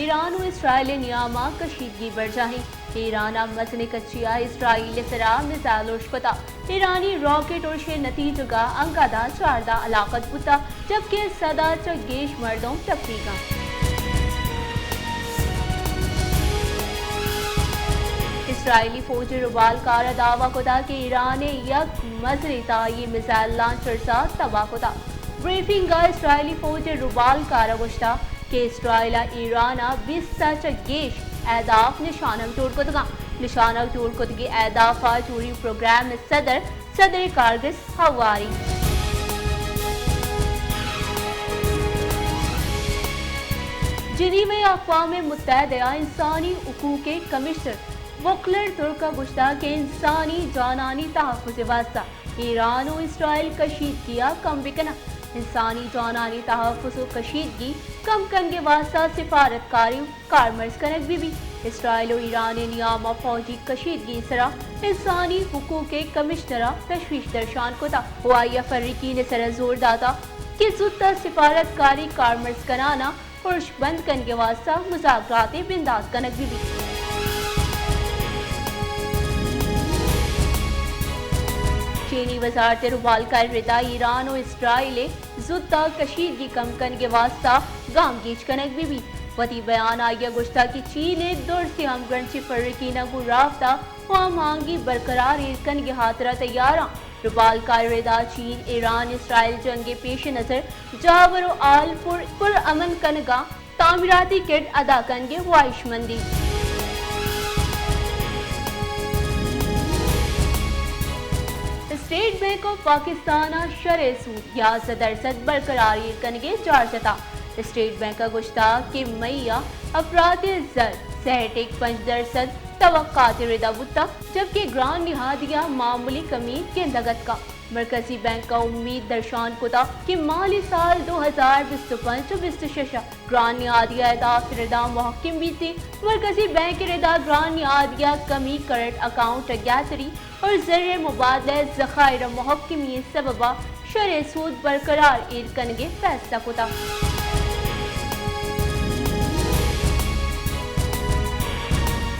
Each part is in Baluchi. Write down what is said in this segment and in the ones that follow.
ایران و اسرائیل نیاما کشیدگی برجاہیں۔ ایران ء مزنیں کچی ء اسرائیل ء سرا میزائل ارش کتا۔ ایرانی راکٹ ارش ء نتیجگ ء انگت ء چاردہ ہلاکت بوتا، جبکہ سد ء چہ گیش مردم ٹپیگ انت۔ اسرائیلی فوج ء ربالکار ء دعوی کتا کہ ایران ء یک مزنیں تہائی میزائل لانچرز ء تباہ کتا۔ بریفنگ ء اسرائیلی فوج ء ربالکار ء گوشتا کہ اسرائیل ء ایران ء بیست ء چہ گیش اہداف نشانگ جوڑ کتگاں۔ نشانگ جوڑ کتگیں اہداف ء چوری پروگرام ء صدر، صدر کارگس ہواری۔ جنیو ء اقوام متحدہ ء انسانی حقوق ء کمشنر وکلر ترک ء گوشتا کہ انسانی جانانی تحفظ ء واستہ ایران و اسرائیل کشیدگی ء کم بکناں۔ انسانی جانانی تحفظ و کشیدگی کم کنگ ء واستہ سفارتکاری کارمرز کنگ بہ بیت۔ اسرائیل و ایران ء نیام ء فوجی کشیدگی سرا انسانی حقوق ء کمشنر ء تشویش درشان کتا و آئی ء فریقین ء سرا زور داتا کہ زوت ء سفارتکاری کارمرز کنان ء ارش بند کنگ ء واستہ مذاکرات ء بندات کنگ بہ بیت۔ چینی وزارت ء ربالکار ء ردا ایران و اسرائیل ء زوت ء کشیدگی کم کنگ ء واستہ گامگیج کنگ بہ بیت۔ وتی بیان ء آئی ء گوشتگ کہ چین ء درسیں ہمگرنچیں فریقین ء گوں رابطہ و ہماہنگی برقرار ایر کنگ ء ہاترا تیار آں۔ ربالکار ء ردا چین ایران اسرائیل جنگ ء پیش نظر جاور و آل پر، پر امن کنگ ء تعمیراتی کرد ادا کنگ ء واہشمندی۔ اسٹیٹ بینک آف پاکستان ء شرح سود یازدہ درسد برقرار ایر کنگ ء جار جتا۔ اسٹیٹ بینک ء گوشتگ کہ مئی ء افراط زر سہ اٹیک پنچ درسد توقعات ء ردا بوتگ، جبکہ گران نہادی ء معمولی کمی گندگ اتکگ۔ مرکزی بینک ء امید درشان کتگ کہ مالی سال دو ہزار بیست و پنچ و بیست و شش ء گران نہادی ء اہداف ء ردا مہکم بیت۔ مرکزی بینک ء ردا گران نہادی ء کمی کرنٹ اکاؤنٹ ء گہتری اور زر مبادلہ ء ذخائر ء مہکمی ء سبب ء شرح سود برقرار ایر کنگ ء فیصلہ کتگ۔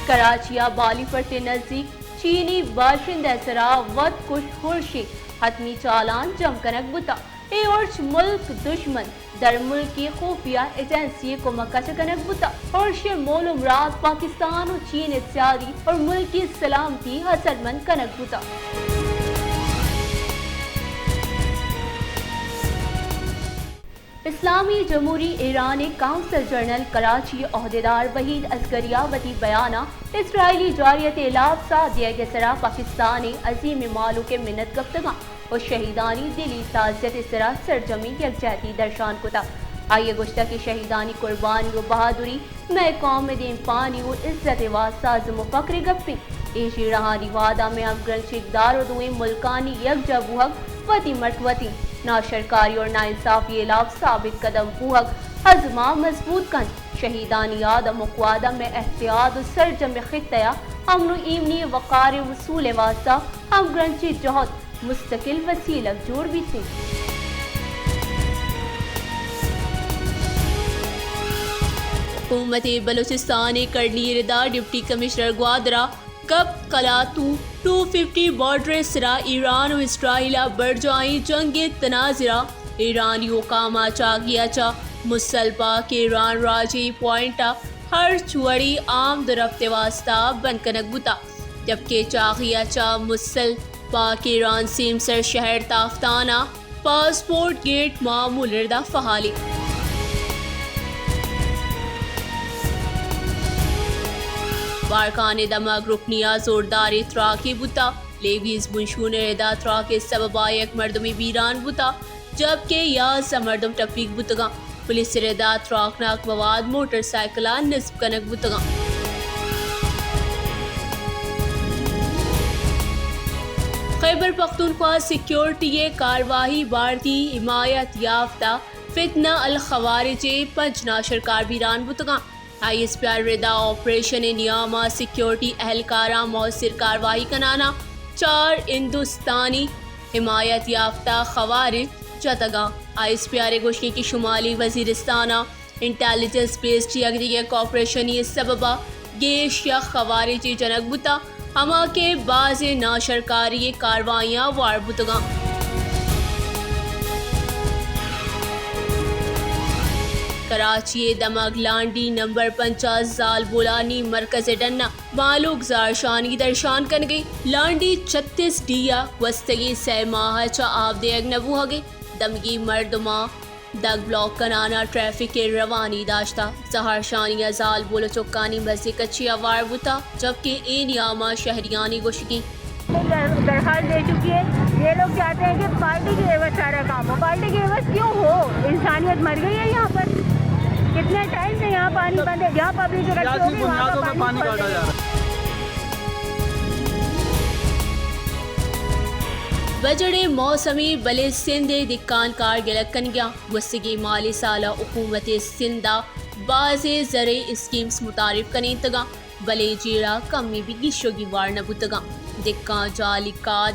کراچی ء بالی پٹ ء نزیک چینی باشندہ ء سرا وت کش ارشی حتمی چالان جم کنگ بوتا۔ اے ارش ملک دشمن درملکی خفیہ ایجنسی ء کمک ء چہ کنگ بوتا۔ ارش ء مول و مراد پاکستان و چین ء سیادی اور ملکی سلامتی اثرمند کنگ بوتا۔ اسلامی جمہوری ایران ء قونصل جنرل کراچی ء عہدیدار وحید اصغری ء وتی بیان ء اسرائیلی جارحیت ء ہلاپ ساہ دیگ ء سرا پاکستان ء عظیم مہلوک ء منت کپتگاں و شہیدانی دلی تعزیت ء سرا سرجمیں یکجہتی درشان کتگ۔ آئی ء گوشتگ کہ شہیدانی قربانی و بہادری مئے قوم ء دیمپانی و عزت ء واستہ ازم و فخر ء گپ انت۔ اے جیڑہانی وہد ء مئے ہمگرنچ اقدار و دوئیں ملکانی یکجاہ بوہگ وتی مٹ وتی ناشرکاری اور ناانصافی ء ہلاپ ثابت قدم بوہگ ازم ء مضبوط کنت۔ شہیدانی یاد ء مکواد ء مئے اتحاد و سرجمیں خطہ ء امن و ایمنی ء وقار ء حصول ء واستہ ہمگرنچیں جہد مستقل وسیلگ جوڑ بیت انت۔ حکومت بلوچستان ء کرنی ء ردا ڈپٹی کمشنر گوادر ء کپ کلاتو ٹو ففٹی بارڈر ء سرا ایران و اسرائیل ء برجاہیں جنگ ء تناظر ء ایرانی حکام ء چاگی ء چہ مسل پاک ایران راجی پوائنٹ ء ہرچ وڑی آمد و رفت ء واستہ بند کنگ بوتگ، جبکہ چاگی ء چہ مسل پاک ایران سیمسر شہر تافتان ء پاسپورٹ گیٹ معمول ء ردا فعال انت۔ بارکھان ء دمگ رکنی ء زورداریں تراکے بوتگ۔ لیویز بنشون ء ردا تراک ء سبب ء یک مردمے بیران بوتگ، جبکہ یازدہ مردم ٹپیگ بوتگاں۔ پولیس ء ردا تراکناک مواد موٹر سائیکل ء نصب کنگ بوتگاں۔ خیبر پختونخوا سیکیورٹی ء کارواہی، بھارتی حمایت یافتہ فتنہ الخوارج ء پنچ ناشرکار بیران بوتگاں۔ آئی ایس پی آر ء ردا آپریشن ء نیام ء سیکیورٹی اہلکاراں مؤثر کارواہی کنان ء چار ہندوستانی حمایت یافتہ خوارج جتگاں۔ آئی ایس پی آر ء گوشتگ کہ شمالی وزیرستان ء انٹیلیجنس بیسڈ یکدیگہ آپریشنی سببا گیش یا خوارجی جنگ بوتا، ہما کہ بازیں ناشرکاری کاروائیاں وار بوتگاں۔ کراچی دمگ لانڈی نمبر پنچ زالبولانی مرکز ڈنا مہلوک زہرشانی درشان کنگی۔ لانڈی چھتیس ڈی ء گوستگیں سئے ماہ ء چہ آپ دیگ نہ بوہگیں دمگی مردماں دگ بلاک کنان ء ٹریفک ء روانی داشتہ۔ زہرشانی ء زالبول و چکانی مزی کچی ء وار بوتہ، جبکہ اے نیام ء شہریانی گوشگی۔ در-، درخواست دے چکی ہے۔ یہ لوگ چاہتے ہیں کہ پارٹی کے عوض سارا کام ہو۔ پارٹی کے عوض کیوں ہو؟ انسانیت مر گئی ہے یہاں پر۔ کتنے ٹائم سے یہاں پانی بند ہے، جہاں پبلک اکٹھی ہوگی وہاں کا پانی کھول دیں گے۔ بجڑ ء موسمی بلے سندھ ء دکان کار گلگ کنگیاں۔ گوستگیں مالی سال ء حکومت سندھ ء بازیں زرعی اسکیمز متعارف کنینتگاں، بلے جیڑہ کمی بھی گیشوگی وار نہ بوتگاں۔ دکان جعلی کاد،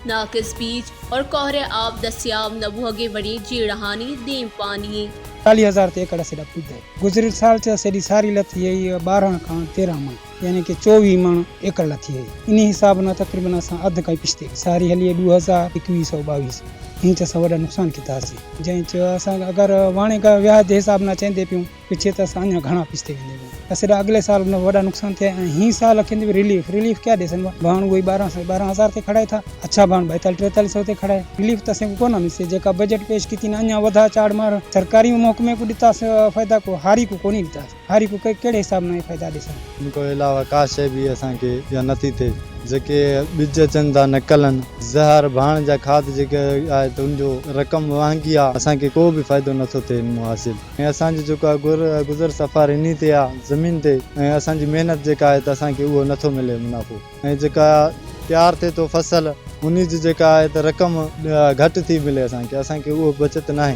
ناقص بیج اور کوہر آب دستیاب نہ بوہگے وڑیں جیڑہانی دیم پانی۔ چالیس ہزار تے ایکڑ اسے ڈپو دے۔ گزرل سال چہ سری ساری لتھی ہے بارہ کان تیرہ من، یعنی کہ چوبیس من ایکڑ لتھی ہے۔ انہی حساب نہ تقریباً اساں ادھ کئی پشتے ساری ہلی ہے دو ہزار اکیس و باویس۔ انچ اساں وڈا نقصان کیتا سی۔ جنچ اساں اگر وانے کا ویاج دے حساب نہ چیندے پیوں، پچھے تا اساں انہاں گھنا پشتے ویندے پیوں۔ اسے دا اگلے سال نہ وڈا نقصان تھے، ہی سال کیندے ریلیف، ریلیف کیا دے سن؟ بھان وہی بارہ سو، بارہ ہزار تے کھڑا تھا، اچھا بھان بہتل تریتالیس سو تے کھڑا ہے۔ ریلیف تا سن کو نہ ملے، جے کا بجٹ پیش کیتی نا انہاں ودھا چاڑ مار سرکاری محکمے کو دیتا س-، فائدہ کو ہاری کو کونی دیتا۔ ہاری کو کہ-، کیڑے حساب نہ فائدہ دے سن؟ ان کو علاوہ کا شے بھی اساں کے یا نتی تھے، جے کے بج چندا نکلن، زہر بھان جا کھاد جے کے آئے تو ان جو رقم مہنگی آ، اساں کے کو بھی فائدہ نہ تھو تھے ان مو حاصل۔ اے اساں جو جو کا گر-، گزر سفر انہی تے آ، زمین تے، اے اساں جی محنت جے کا آئے تو اساں کے وہ نہ تھو ملے منافع۔ اے جے کا تیار تھے تو فصل، انہی جے جے کا آئے تو رقم، آ، گھٹ تھی ملے اساں کے، اساں کے وہ بچت نہ ہے۔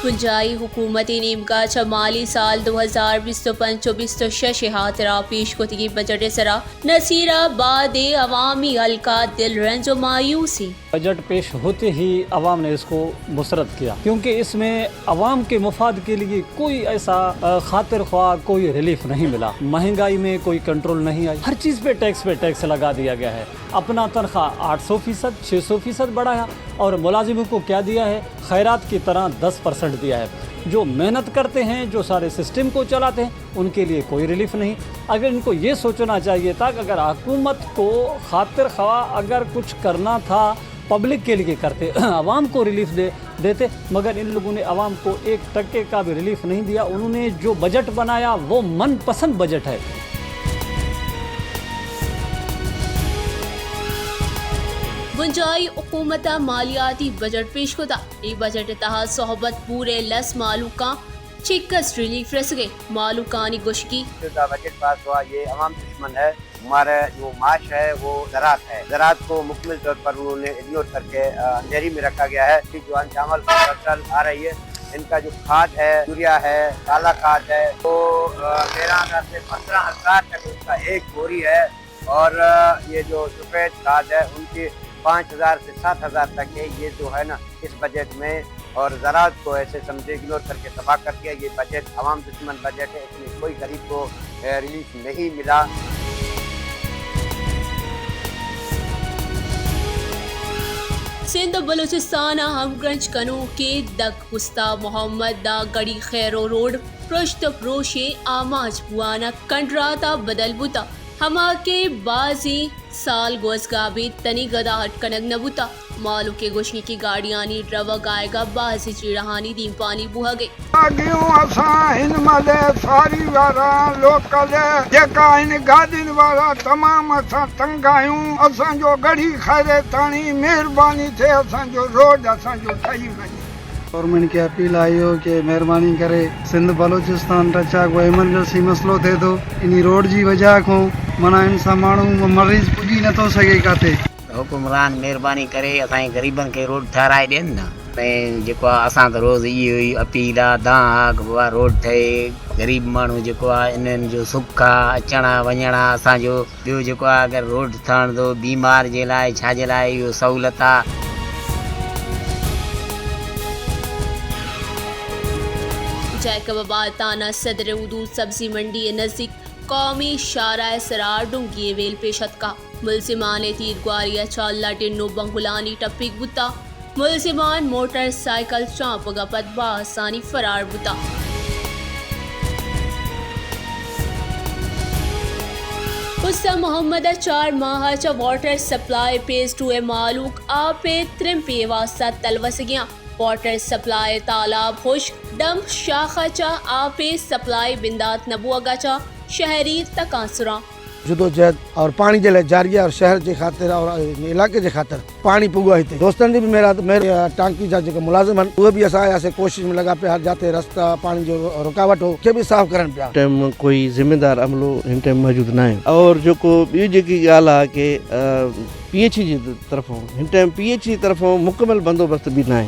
بنجائی حکومت نیمگا چہ مالی سال دو ہزار بیست و پنچ و بیست و شش ہاترا پیش کتگی بجٹ سرا نصیر آباد عوامی حلقہ دل رنج و مایوسی۔ بجٹ پیش ہوتے ہی عوام نے اس کو مسرت کیا، کیونکہ اس میں عوام کے مفاد کے لیے کوئی ایسا، آ، خاطر خواہ کوئی ریلیف نہیں ملا۔ مہنگائی میں کوئی کنٹرول نہیں آئی، ہر چیز پہ ٹیکس پہ ٹیکس لگا دیا گیا ہے۔ اپنا تنخواہ آٹھ سو فیصد، چھ سو فیصد بڑھایا اور ملازموں کو کیا دیا ہے؟ خیرات کی طرح دس پرسنٹ دیا ہے۔ جو محنت کرتے ہیں، جو سارے سسٹم کو چلاتے ہیں، ان کے لیے کوئی ریلیف نہیں۔ اگر ان کو یہ سوچنا چاہیے تھا کہ اگر حکومت کو خاطر خواہ اگر کچھ کرنا تھا، پبلک کے لیے کرتے، عوام کو ریلیف دے، دیتے، مگر ان لوگوں نے عوام کو ایک ٹکے کا بھی ریلیف نہیں دیا۔ انہوں نے جو بجٹ بنایا، وہ من پسند بجٹ ہے۔ بنجائی حکومت ء مالیاتی بجٹ پیش کتا۔ اے بجٹ ء تہا صحبت پورے لس مہلوکاں چکس ریلیف رسگے۔ مہلوکانی گوشگی۔ جو دا بجٹ پاس ہوا، یہ عوام دشمن ہے۔ ہمارا جو معاش ہے، وہ زراعت ہے۔ زراعت کو مکمل طور پر انہوں نے اگنور کر کے، آ، اندھیری میں رکھا گیا ہے۔ جوان چاول کی فصل آ رہی ہے، ان کا جو کھاد ہے، یوریا ہے، کالا کھاد ہے، وہ، آ، تیرہ ہزار سے پندرہ ہزار تک اس کا ایک بوری ہے۔ اور، آ، یہ جو سفید کھاد ہے، ان کی پانچ ہزار سے سات ہزار تک ہے۔ یہ جو ہے نا، اس بجٹ میں اور زراعت کو ایسے سمجھے اگنور کر کے تباہ کر دیا۔ یہ بجٹ عوام دشمن بجٹ ہے، اس میں کوئی غریب کو، اے، ریلیف نہیں ملا۔ سندھ و بلوچستان ء ہمگرنچ کنوکیں دگ استاد محمد ء گڑی خیرو روڈ پرشت و پروشیں آماچ بوان ء کنڈرات ء بدل بوتگ۔ ہما کہ بازیں سال گوزگا بیت، تنی گدا اڈ کنگ نہ بوتگ۔ مہلوک ء گوشگی کہ گاڑیانی روگ آیگ ء بازیں جیڑہانی دیمپانی بوہگ ء۔ آگیوں اساں ہن ملے ساری وارا لوکل ء، جیکا ہن گاڈین وارا تمام اساں تنگ آیوں۔ اساں جو گڑی خیرے تانی مہربانی تھے، اساں جو روڈ اساں جو ٹھائی ونجے۔ گورنمنٹ کے اپیل آئی ہو کہ مہربانی کرے، سندھ بلوچستان ٹچا کو ایمرجنسی مسئلو تھے تو انہی روڈ جی وجہ کو منا انسان ماڻهو مریض پڄي نٿو سگهي ڪاٿي. حڪمران مهرباني ڪري اسان جي غريبن کي روڊ ٺهرائي ڏين نه. ۽ جيڪو آهي اسان ته روز اهو ئي اپيل آهي، دانهن آهي ڪه بابا روڊ ٺهي، غريب ماڻهو جيڪو آهي انهن جو سک آهي، اچڻ آهي وڃڻ آهي اسان جو. ٻيو جيڪو آهي، اگر روڊ ٺهڻ ٿو، بيمار جي لاءِ، ڇا جي لاءِ اهو سهولت آهي. جیکب آباد تھانہ صدر حدود سبزی منڈی ءِ نزیک قومی شاہراہ ءِ سرا ڈونگی ءِ ویل پیش اتکا۔ ملزمان ءِ تیرگواری ءَ چہ لڈن ءُ بنگلانی ٹپیگ بوتا۔ ملزمان موٹر سائیکل چانپگ ءَ پد بہ آسانی فرار بوتا۔ استان محمد ءَ چار ماہ ءَ چہ واٹر سپلائی فیز ٹو ءِ مہلوک آپ ءِ ترمپی ءِ واستہ تلوسگیاں۔ واٹر سپلائی تالاب ہشک، ڈمپ شاخ ءَ چہ آپ ءِ سپلائی بندات نہ بوگ ءَ چہ شہری تکانسراں۔ جدوجہد اور پانی جلے جاری ہے اور شہر کے خاطر اور علاقے کے خاطر پانی پگواہی تھے۔ دوستان جی بھی میرا، میرے ٹانکی جا جے ملازم ہیں، وہ بھی ایسا، ایسے کوشش میں لگا پہ ہر جاتے رستہ پانی جو رکاوٹ ہو، کہ بھی صاف کرن پیا۔ ٹائم کوئی ذمہ دار عملو ہن ٹائم موجود نہ ہے۔ اور جو کو یہ جے کی گالا کہ، آ، پی ایچ ای جی طرفوں، ہن ٹائم پی ایچ ای طرفوں مکمل بندوبست بھی نہ ہے۔